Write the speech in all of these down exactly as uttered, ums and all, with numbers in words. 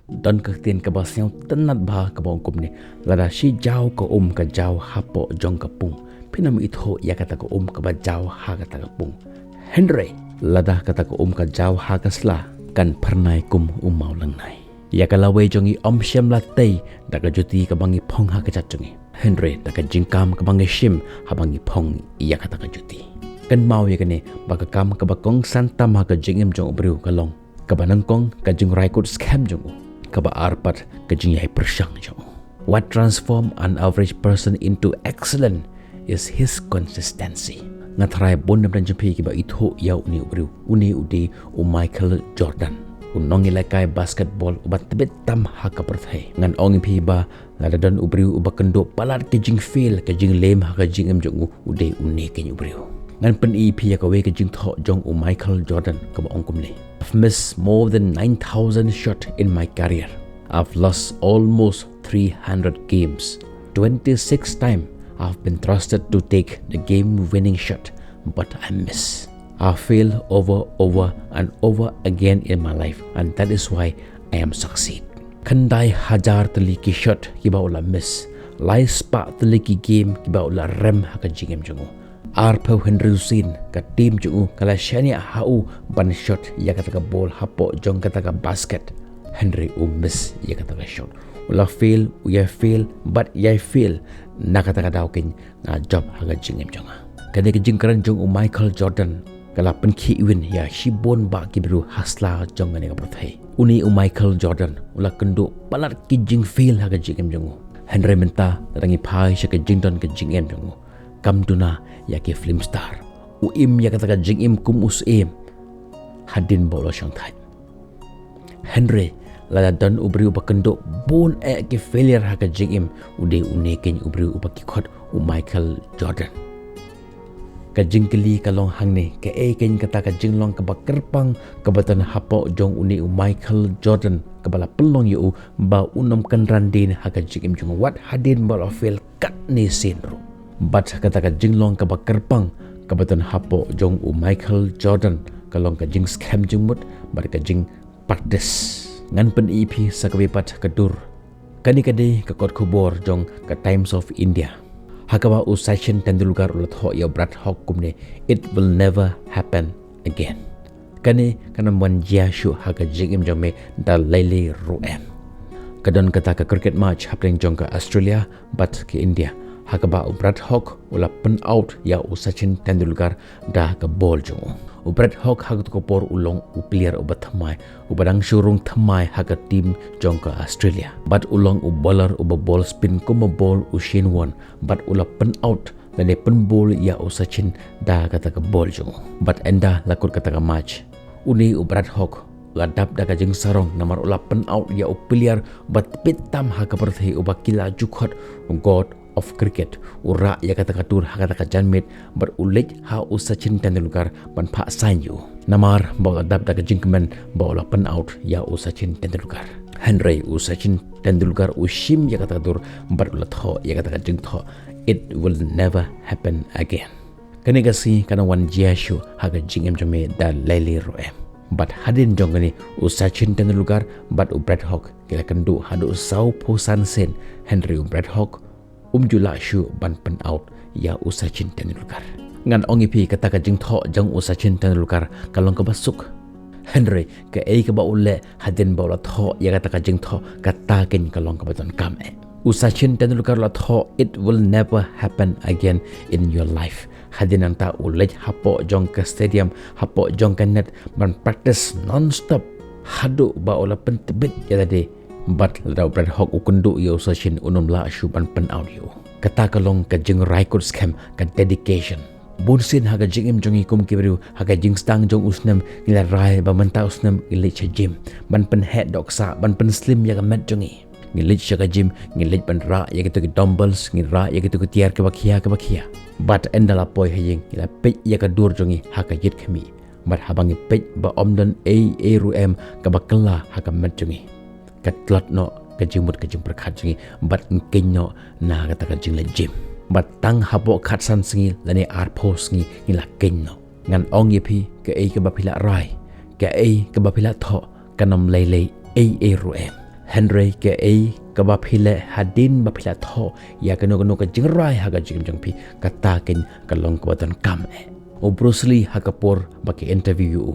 Don ka ktien kaba sngewtynnat bha kaba ong kumne, lada shi jaw ka um ka jaw hapoh jong ka pung, phin ym ithuh ïa kata ka um kaba jaw ha kata ka pung. Hynrei lada kata ka um ka jaw ha ka sla, kan phyrnai kum u mawlynnai. Ïa ka lawei jong ngi ym shym la tei da ka juti kaba ngi phong ha ka jait jong ngi, hynrei da ka jingkam kaba ngi shim haba ngi phong ïa kata ka juti. Kynmaw ïa kane, ba ka kam kaba kongsan tam ha ka jingim jong u briew ka long kaba nyngkong ka jingrai kut skhem jong u, kaba ar pat ka jingïai pyrshang jong u. What transform an average person into excellent is his consistency. Nga tharai bun na bynta jong phi kiba ithuh ïa une u briew, une u dei u Michael Jordan, u nongïalehkai basketball uba tbit tam ha ka pyrthei. Ngan ong ïa phi ba lada don u briew uba kynduh palat ka jingfail, ka jinglem ha ka jingim jong u, u dei une keiñ u briew. Ngan pyni ïa phi ïa kawei ka jingthoh jong u Michael Jordan kaba ong kumne: I've missed more than nine thousand shot in my career. I've lost almost three hundred games. Twenty-six times I've been trusted to take the game-winning shot, but I miss. I fail over, over and over again in my life, and that is why I am succeed. Khyndai hajar tylli ki shot kiba u la miss, lai spah tylli ki game kiba u la rem ha ka jingim jong u. Arphew hynriew sien ka team jong u ka la shaniah ha u ban shot ïa kata ka ball hapoh jong kata ka basket, hynrei u miss ïa kata ka shot. U la fail, u ïai fail bad ïai fail. Na kata ka daw keiñ nga jop ha ka jingim jong nga. Kane ka jingkren jong u Michael Jordan ka la pynkhih win ïa shibun bah ki briew ha sla jong kane ka pyrthei. Une u Michael Jordan u la kynduh palat ki jingfail ha ka jingim jong u. Hynrei mynta, lada ngi phai sha ka jingdon ka jingem jong u, kam duna ïa ki film star, u im ïa kata ka jingim kum u syiem hadien ba u la shongthait. Hynrei lada don u briew uba kynduh bun eh ki failure ha ka jingim, u dei une keiñ u briew uba ki khot u Michael Jordan. Ka jingkylli ka long hangne, kaei keiñ kata ka jinglong kaba kyrpang kaba don hapoh jong une u Michael Jordan kaba la pynlong ïa u ba un ym kynran dien ha ka jingim jong u, wat hadien ba u la fail katne sien ruh? Bad kata ka jinglong kaba kyrpang kaba don hapoh jong u Michael Jordan ka long ka jingskhem jingmut bad ka jingpraktis. Ngan pyni ïa phi sa kawei pat ka dur. Kane ka dei ka kot khubor jong ka Times of India, ha kaba u Sachin Tendulkar u la thoh ïa u Brett Hogg kumne: "It will never happen again." Kane kan ym wan jia shuh ha ka jingim jong me da lei lei ruh em. Ka don kata ka cricket match hapdeng jong ka Australia bad ka India, ha kaba u Brett Hogg u la pyn out ïa u Sachin Tendulkar da ka ball jong u. U Brett Hogg ha kato ka por u long u player uba thymmai, uba dang shu rung thymmai ha ka team jong ka Australia. Bad u long u bowler uba ball spin kumba ball u Shane Warne, bad u la pyn out lane pynball ïa u Sachin da kata ka ball jong u. Bad ynda la kut kata ka match, une u Brett Hogg u la dap da ka jingsarong namar u la pyn out ïa u player uba tbit tam ha ka pyrthei uba ki la ju khot God of Cricket. U rah ïa kata ka dur ha kata ka janmiet bad u leit ha u Sachin Tendulkar ban phah sign ïa u, namar ba u la dap da ka jingkmen ba u la pyn out ïa u Sachin Tendulkar. Hynrei u Sachin Tendulkar u shim ïa kata ka dur bad u la thoh ïa kata ka jingthoh: "It will never happen again." Kane ka sngi kan ym wan jia shuh ha ka jingim jong me da lei lei ruh em. Bad hadien jong kane, u Sachin Tendulkar bad u Brett Hogg ki la kynduh haduh sawphew san sien, hynrei u Brett Hogg um ju lah shuh ban pyn out ïa u Sachin Tendulkar. Ngan ong ïa phi, kata ka jingthoh jong u Sachin Tendulkar ka long kaba suk. Hynrei kaei kaba u leh hadien ba u la thoh ïa kata ka jingthoh, kata keiñ ka long kaba donkam eh. U Sachin Tendulkar u la thoh: "It will never happen again in your life." Hadien nangta u leit hapoh jong ka stadium, hapoh jong ka net ban practice non-stop haduh ba u la pyntbit ïa lade. Bad lada u Brett Hogg u kynduh ïa u Sachin, un ym lah shuh ban pyn out ïa u. Kata ka long ka jingrai kut skhem, ka dedication. Bun sien ha ka jingim jong ngi kum ki briew, ha ka jingsdang jong u snem ngi la rai ba mynta u snem ngi leit sha gym ban pynheh dohksah, ban pynslim ïa ka met jong ngi. Ngi leit sha ka gym, ngi leit ban rah ïa kito ki dumbbells, ngi rah ïa kito ki tiar kiba khia kiba khia. Bad ynda la poi ha ïing, ngi la peit ïa ka dur jong ngi ha ka ïit khmih. Bad haba ngi peit ba ym don ei ei ruh em kaba kylla ha ka met jong ngi, ka tlot noh ka jingmut ka jingpyrkhat jong ngi bad ngi kynnoh na kata ka jingleit gym. Bad tang hapoh khatsan sngi lane arphew sngi ngi la kynnoh. Ngan ong ïa phi, kaei kaba phi la rai, kaei kaba phi la thoh, kan ym lei lei ei ei ruh em. Hynrei kaei kaba phi leh hadien ba phi la thoh ïa kano kano ka jingrai ha ka jingim jong phi, kata kein ka long kaba donkam eh. U Bruce Lee ha ka por ba ki interview ïa u,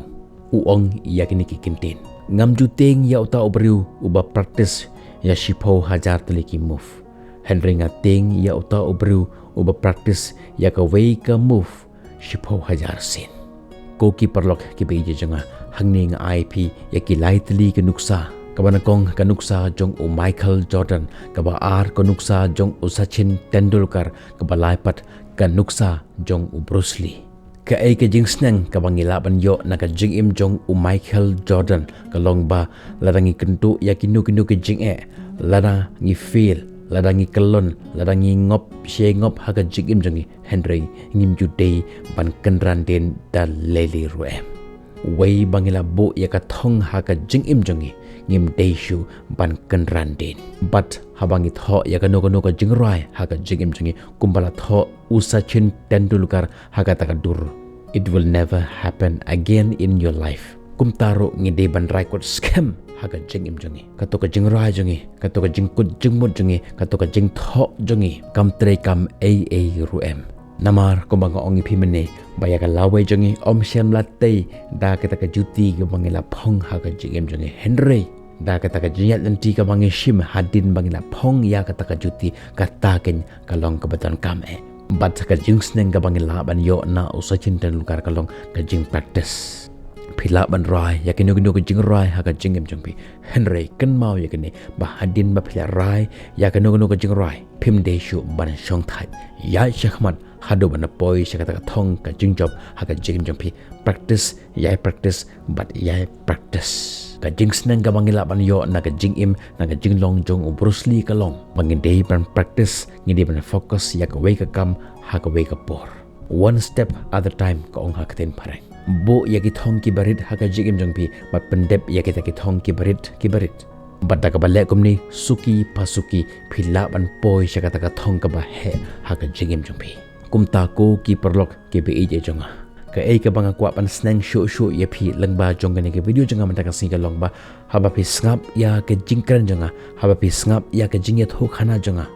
u ong ïa kine ki kyntien: Ngam ju tieng ïa uta u briew uba practice ïa shiphew hajar tylli ki move. Hynrei nga tieng ïa uta u briew uba practice ïa kawei ka move shiphew hajar sien. Ko ki paralok kiba ïeit jong nga, hangne nga ai phi ïa ki lai tylli ki nuksa. Kaba nyngkong ka nuksa jong u Michael Jordan, kaba ar ka nuksa jong u Sachin Tendulkar, kaba lai pat ka nuksa jong u Bruce Lee. Kaei ka jingsneng kaba ngi lah ban ïoh na ka jingim jong u Michael Jordan ka long ba lada ngi kynduh ïa kino kino ki jingeh, lada ngi fail, lada ngi kyllon, lada ngi ngop shi ngop ha ka jingim jong ngi, hynrei ngim ju dei ban kynran dien da lei lei ruh em. Wei ba ngi la buh ïa ka thong ha ka jingim jong ngi, ngim dei shuh ban kynran dien. Bad haba ngi thoh ïa kano kano ka jingrai ha ka jingim jong ngi, kumba la thoh u Sachin Tendulkar ha kata ka dur: It will never happen again in your life. Kumta ruh ngi dei ban rai kut skhem ha ka jingim jong ngi. Kato ka jingrai jong ngi, kato ka jingkut jingmut jong ngi, kato ka jingthoh jong ngi, kam trei kam ei ei ruh em. Namar kumba nga ong ïa phi mynne, ba ïa ka lawei jong ngi ym shym la tei da kata ka juti kaba ngi la phong ha ka jingim jong ngi, hynrei da kata ka jingïaid lynti kaba ngi shim hadien ba ngi la phong ïa kata ka juti, kata kein ka long kaba donkam eh. Bad ka jingsneng kaba ngi lah ban ïoh na u Sachin Tendulkar ka long ka jingpractice. Phi lah ban rai ïa kino kino ka jingrai ha ka jingim jong phi, hynrei kynmaw ïa kane, ba hadien ba phi la rai ïa kano kano ka jingrai, phim dei shuh ban shongthait. Ïaid shakhmat haduh ban da poi sha kata ka thong ka jingjop ha ka jingim jong phi. Practice, ïai practice, bad ïai practice. Ka jingsneng kaba ngi lah ban ïoh na ka jingim, na ka jinglong jong u Bruce Lee ka long ba ngi dei ban practice, ngi dei ban focus ïa kawei ka kam ha kawei ka por. One step at a time, ka ong ha ka ktien phareng. Buh ïa ki thong kiba rit ha ka jingim jong phi, bad pyndep ïa kita ki thong kiba rit kiba rit. Bad da kaba leh kumne suki pa suki, phi lah ban poi sha kata ka thong kaba heh ha ka jingim jong phi. Kumta ko ki paralok kiba ïeit jong nga, kaei kaba nga kwah ban sneng shuh shuh ïa phi lyngba jong kane ka video jong nga mynta ka sngi ka long ba haba phi sngap ïa ka jingkren jong nga, haba phi sngap ïa ka jingïathuhkhana jong nga,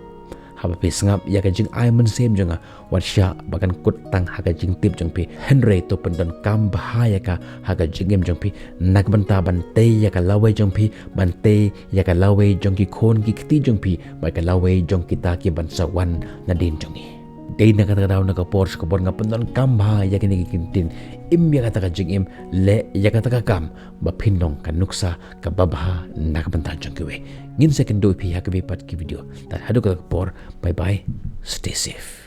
haba phi sngap ïa ka jingai mynsiem jong nga, wat shah ba kan kut tang ha ka jingtip jong phi, hynrei to pyndonkam bha ïa ka ha ka jingim jong phi, na ka bynta ban tei ïa ka lawei jong phi, ban tei ïa ka lawei jong ki khun ki kti jong phi, bad ka lawei jong kita ki ban sa wan nadien jong ngi. Dei na kata ka daw, na ka por sha ka por, nga pyndonkam bha ïa kine ki kyntien: im ïa kata ka jingim, leh ïa kata ka kam, ba phin long ka nuksa kaba bha na ka bynta jong kiwei. Ngin sa ïakynduh ïa phi ha kiwei pat ki video. Tad haduh kata ka por, bye bye, stay safe.